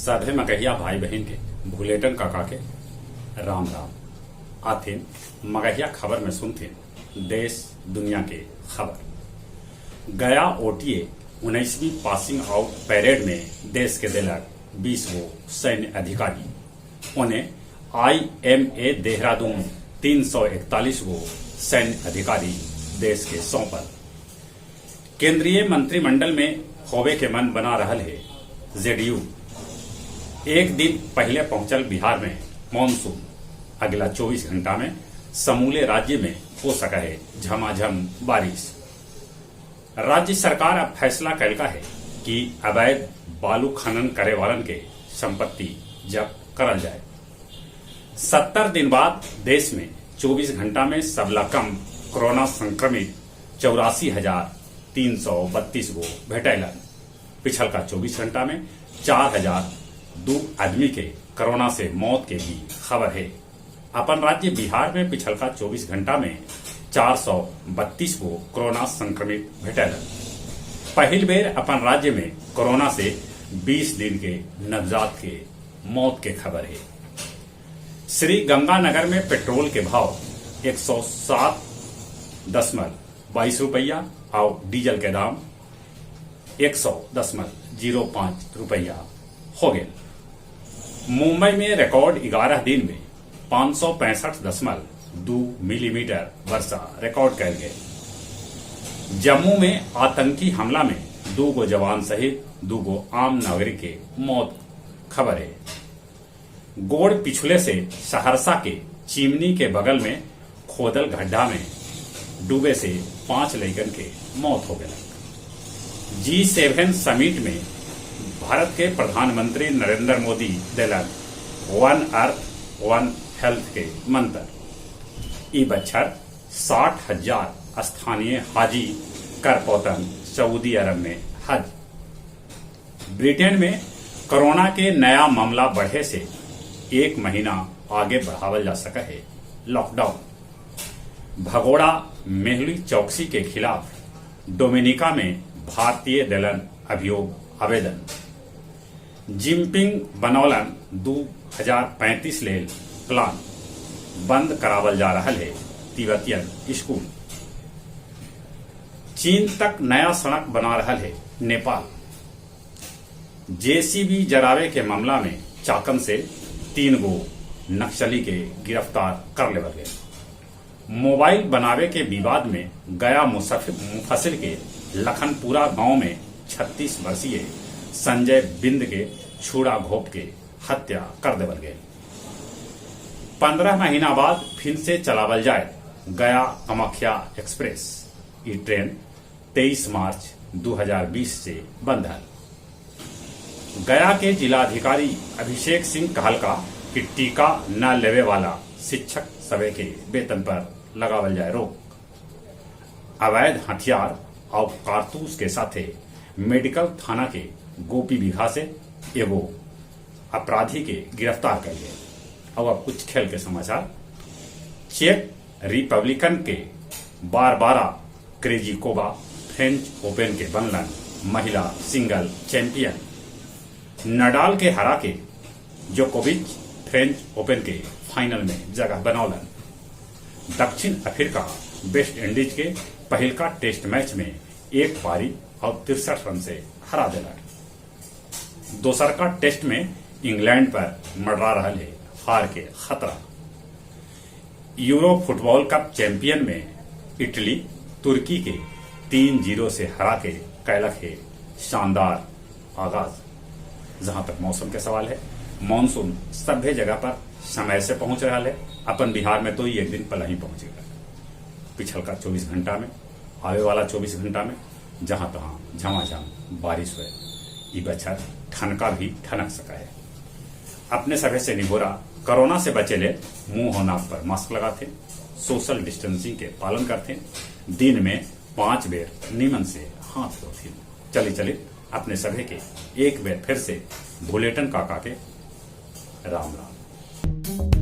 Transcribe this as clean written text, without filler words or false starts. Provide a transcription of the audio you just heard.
सभे मगहिया भाई बहिन के भुलेटन काका के राम राम। आथिन मगहिया खबर में सुनथिन देश दुनिया के खबर। गया ओटीए 19वीं पासिंग आउट परेड में देश के देलक 20 गो सैन्य अधिकारी। ओने आईएमए देहरादून 341 गो सैन्य अधिकारी देश के सौंपल। केंद्रीय मंत्रिमंडल में होवे के मन बना रहल हे जेडीयू। एक दिन पहले पहुंचल बिहार में मानसून। अगला 24 घंटा में समूले राज्य में हो सका है झमाझम बारिश। राज्य सरकार अब फैसला कैलका है कि अवैध बालू खनन करे वालन के संपत्ति जब्त करल जाए। 70 दिन बाद देश में 24 घंटा में सबला कम कोरोना संक्रमित 84,332 गो भेटैलन। पिछलका 24 घंटा में 4,002 आदमी के कोरोना से मौत के भी खबर है। अपन राज्य बिहार में पिछलका 24 घंटा में 432 गो कोरोना संक्रमित भेटैलन। पहिल बेर अपन राज्य में कोरोना से 20 दिन के नवजात के मौत के खबर है। श्री गंगानगर में पेट्रोल के भाव 107.22 रुपया और डीजल के दाम 100.05 रुपया हो गए। मुंबई में रिकॉर्ड 11 दिन में 565.2 मिलीमीटर वर्षा रिकॉर्ड कैल गए। जम्मू में आतंकी हमला में 2 गो जवान सहित 2 गो आम नागरिक के मौत खबर है। गोड़ पिछले से सहरसा के चिमनी के बगल में खोदल गड्ढा में डूबे से 5 लइकन के मौत हो गई। G7 summit में भारत के प्रधानमंत्री नरेंद्र मोदी दिलन वन अर्थ वन हेल्थ के मंत्र। ई बच्छर 60,000 स्थानीय हाजी कर पौतन सऊदी अरब में हज। ब्रिटेन में कोरोना के नया मामला बढ़े से 1 महीना आगे बढ़ावल जा सका है लॉकडाउन। भगोड़ा मेहुली चौकसी के खिलाफ डोमिनिका में भारतीय दलन अभियोग आवेदन। जिनपिंग बनौलन 2035 लेल प्लान, बंद करावल जा रहा है तिब्बतियन स्कूल। चीन तक नया सड़क बना रहा है नेपाल। जेसीबी जरावे के मामला में चाकन से 3 गो नक्सली के गिरफ्तार कर लेवल गए। मोबाइल बनावे के विवाद में गया मुफस्सिल के लखनपुरा गांव में 36 वर्षीय संजय बिंद के छुरा घोप के हत्या कर देवल गए। 15 महीना बाद फिर से चलावल जाए गया कामाख्या एक्सप्रेस। ये ट्रेन 23 मार्च 2020 से बंद है। गया के जिलाधिकारी अभिषेक सिंह कहलका कि टीका न लेवे वाला शिक्षक सभे के वेतन पर लगावल जाए रोक। अवैध हथियार और कारतूस के साथे मेडिकल थाना के गोपी बिघा से एगो अपराधी के गिरफ्तार कर गए। और अब कुछ खेल के समाचार। चेक रिपब्लिकन के बारबारा क्रेजिकोवा फ्रेंच ओपन के बनलन महिला सिंगल चैंपियन। नडाल के हरा के जोकोविच फ्रेंच ओपन के फाइनल में जगह बनौलन। दक्षिण अफ्रीका वेस्ट इंडीज के पहिलका टेस्ट मैच में 1 पारी और 63 रन से हरा दिलक। दोसर का टेस्ट में इंग्लैंड पर मंडरा रहा है हार के खतरा। यूरो फुटबॉल कप चैंपियन में इटली तुर्की के 3-0 से हरा के कैलक है शानदार आगाज। जहां तक मौसम के सवाल है, मानसून सभ्य जगह पर समय से पहुंच रहा है। अपन बिहार में तो एक दिन पहले ही पहुंच गया। पिछलका 24 घंटा में, आवे वाला 24 घंटा में जहां तहां झमाझम बारिश हुए। ई बछर ठनका भी ठनक सका है। अपने सभे से निगोरा, कोरोना से बचे ले मुंह और नाक पर मास्क लगाते, सोशल डिस्टेंसिंग के पालन करते, दिन में 5 बेर नीमन से हाथ धोते। चली चली अपने सभे के एक बेर फिर से भुलेटन काका के राम राम।